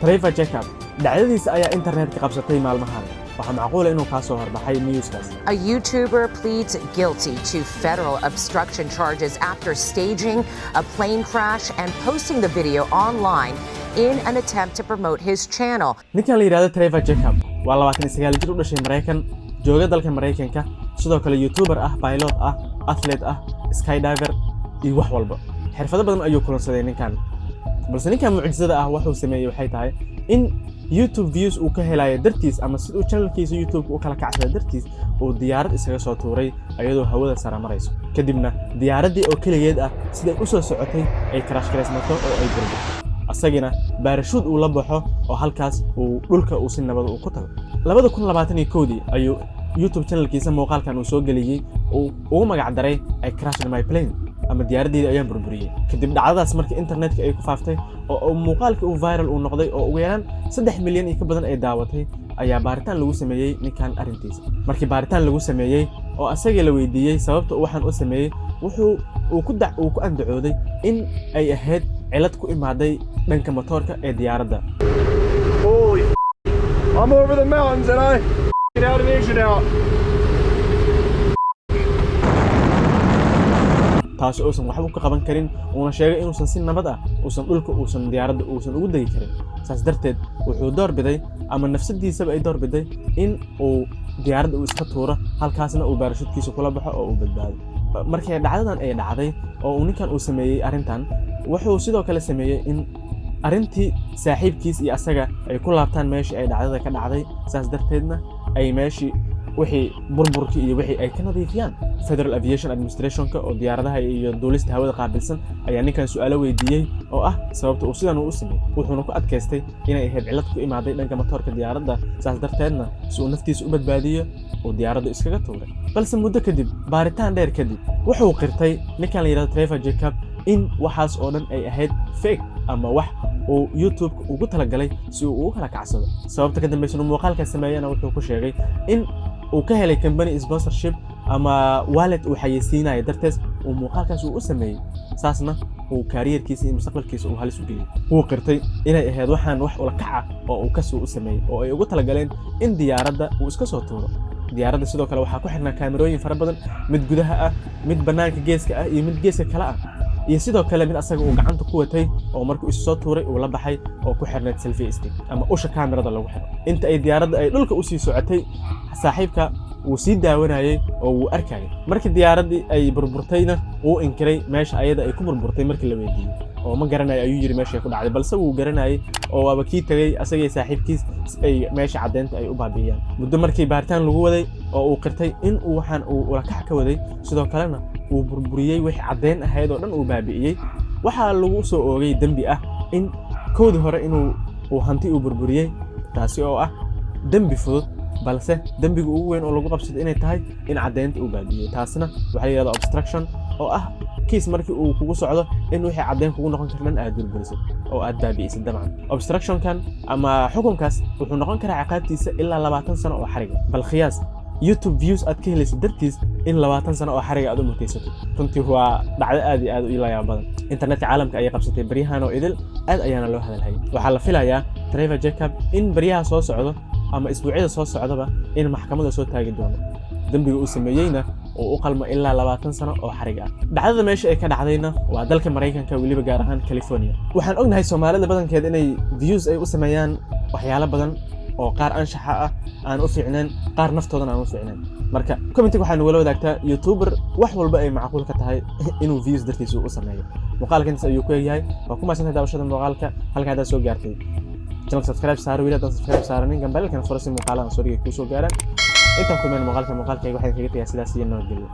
Trevor Jacob dhacdadiisa ayaa internetka qabsatay maalmahan. Waxaa macquula inuu kaa soo horbaxay newskaas. A YouTuber pleads guilty to federal obstruction charges after staging a plane crash and posting the video online in an attempt to promote his channel. Ninkan la yidhahdo Trevor Jacob waa 29 jir u dhashay Maraykan, jooga dalka Maraykanka, sidoo kale YouTuber ah, pilot ah, athlete ah, skydiver iyo wax walba. Xirfado badan ayuu kulansaday ninkan. Balse ninkan mucjisada ah wuxuu sameeyey waxay tahay in YouTube views uu ka helayo dartiis ama siduu channelkiisa YouTube u kala kacsada dartiis uu diyaarad isaga soo tuuray ayadoo hawada sare marayso. Kadibna diyaaraddii oo keligeed ah siday u soo socotay ay crash garaysmato oo ay burburto, asagina parachute uu la baxo oo halkaas uu dhulka uu si nabada uu ku tago. 2021-dii ayuu YouTube channelkiisa muuqaalkan uu soo geliyey, uu ugu magac daray "I crashed my plane" ama "Diyaaraddeydii ayaan burburiyey". Kadib dhacdadaas markii internetka ay ku faaftay oo muuqaalkii uu viral uu noqday oo ugu yaraan 3 milyan iyo ka badan ay daawatay, ayaa baaritaan lagu sameeyey ninkan arrintiisa. Markii baaritaan lagu sameeyey oo asagii la weydiiyey sababta uu waxaan u sameeyey, wuxuu uu ku dac uu ku andacooday in ay ahayd cilad ku imaaday dhanka matoorka ee diyaaradda. Holy, I'm over the mountains and I had an engine out. Taasi uusan waxba ka qaban karin, uuna sheegay inuusan si nabad ah uusan dhulka uusan diyaaradda uusan ugu degi karin. Saas darteed wuxuu door biday ama nafsadiisaba ay door biday in uu diyaaradda uu iska tuuro, halkaasna uu parachute-kiisa kula baxo oo uu badbaado. Markii dhacdadan ay dhacday oo uu ninkan uu sameeyey arrintan, wuxuu sidoo kale sameeyey in arrintii saaxiibkiis iyo asaga ay ku laabtaan meeshii ay dhacdada ka dhacday, saas darteedna ay meeshii wixii burburkii iyo wixii ay ka nadiifiyaan. Federal Aviation Administrationka oo diyaaradaha iyo duulista hawada qaabilsan ayaa ninkan su-aalo weydiiyey oo ah sababta uu sidan uu u sameeyey. Wuxuuna ku adkaystay inay ahayd cillad ku imaaday dhanka matoorka diyaaradda, saas darteedna si uu naftiisa u badbaadiyo uu diyaaraddu iskaga tuuray. Balse muddo kadib, baaritaan dheer kadib, wuxuu qirtay ninkan la yidhahdo Trevor Jacob in waxaas oo dhan ay ahayd fake ama wax uu YouTube ugu talagalay si uu ugu kala kacsado. Sababta ka dambaysan uu muuqaalka sameeyana wuxuu ku sheegay in uu ka helay company sponsorship ama wallet uu xayeysiinayo dartees uu muuqaalkaas uu u sameeyey, saasna uu careerkiisa iyo mustaqbalkiisa uu halis u geliyey. Wuu qirtay inay ahayd waxaan wax ula kaca oo uu kasuu u sameeyey oo ay ugu talagaleen in diyaaradda uu iska soo tuuro. Diyaaradda sidoo kale waxaa ku xirnaa kaamirooyin fara badan, mid gudaha ah, mid bannaanka geeska ah iyo mid geeska kale ah, iyo sidoo kale mid asaga uu gacanta ku watay oo markuu isu soo tuuray uu la baxay oo ku xirnayd selfie stick ama usha kaamirada lagu xiro. Inta ay diyaaradda ay dhulka usii socotay, saaxiibka wuu sii daawanayey oo wuu arkayay. Markii diyaaraddii ay burburtayna, wuu inkiray meesha ayada ay ku burburtay markii la weydiiyey, oo ma garanayo ayuu yidhi meeshay ku dhacday. Balse wuu garanayay oo waaba kii tegey asagii saaxiibkiis si ay meesha caddeynta ay u baabi'iyaan. Muddo markii baaritaan lagu waday oo uu qirtay in uu waxaan uu ulakac ka waday, sidoo kalena uu burburiyey wixii caddeyn ahayd oo dhan uu baabi'iyey, waxaa lagu soo oogay dembi ah in koodii hore inuu uu hanti uu burburiyey, taasi oo ah dembi fudud. Balse dembiga ugu weyn oo lagu qabsaday inay tahay in caddeynta uu baabi'iyey. Taasna waxaa la yidhahdaa obstruction, oo ah kiis markii uu kugu socdo in wixii caddeyn kugu noqon kara dhan aad burburisid oo aad baabi'isid. Dabcan obstructionkan ama xukunkaas wuxuu noqon karaa ciqaabtiisa ilaa 20 sano oo xariga. Bal khiyaas, YouTube views aad ka helaysid dartiis in 20 sano oo xariga aad u mutaysatid. Runtii waa dhacdo aad iyo aad u layaab badan. Internetka caalamka ayay qabsatay baryahan oo idil, aad ayaana loo hadalhayay. Waxaa la filayaa Trevor Jacob in baryaha soo socdo ama isbuucyada soo socdaba in maxkamadda soo taagi doono, dembiga uu sameeyeyna uu u qalmo ilaa 20 sano oo xarig ah. Dhacdada meesha ay ka dhacdayna waa dalka Maraykanka, weliba gaar ahaan California. Waxaan ognahay Soomaalida badankeed inay views ay u sameeyaan waxyaalo badan oo qaar anshaxa ah aan u fiicnayn, qaar naftoodana aan u fiicnayn. Marka commentiga waxaa nagula wadaagtaa YouTuber wax walba ay macquul ka tahay inuu views dartiisa u sameeyo. Muuqaalka intaas ayuu ku egyahay. Waa ku mahadsantahay daawashada muuqaalka. Halka haddaad soo gaartay, channel subscribe saaro weli haddaan subscribe saaranin, gambaleelkan furo si muuqaaladan soo dhigay kuu soo gaaraan. Intaan kulmeen muuqaalka muuqaalkayga, waxaan kaga tegaa sidaas iyo nabadgelyo.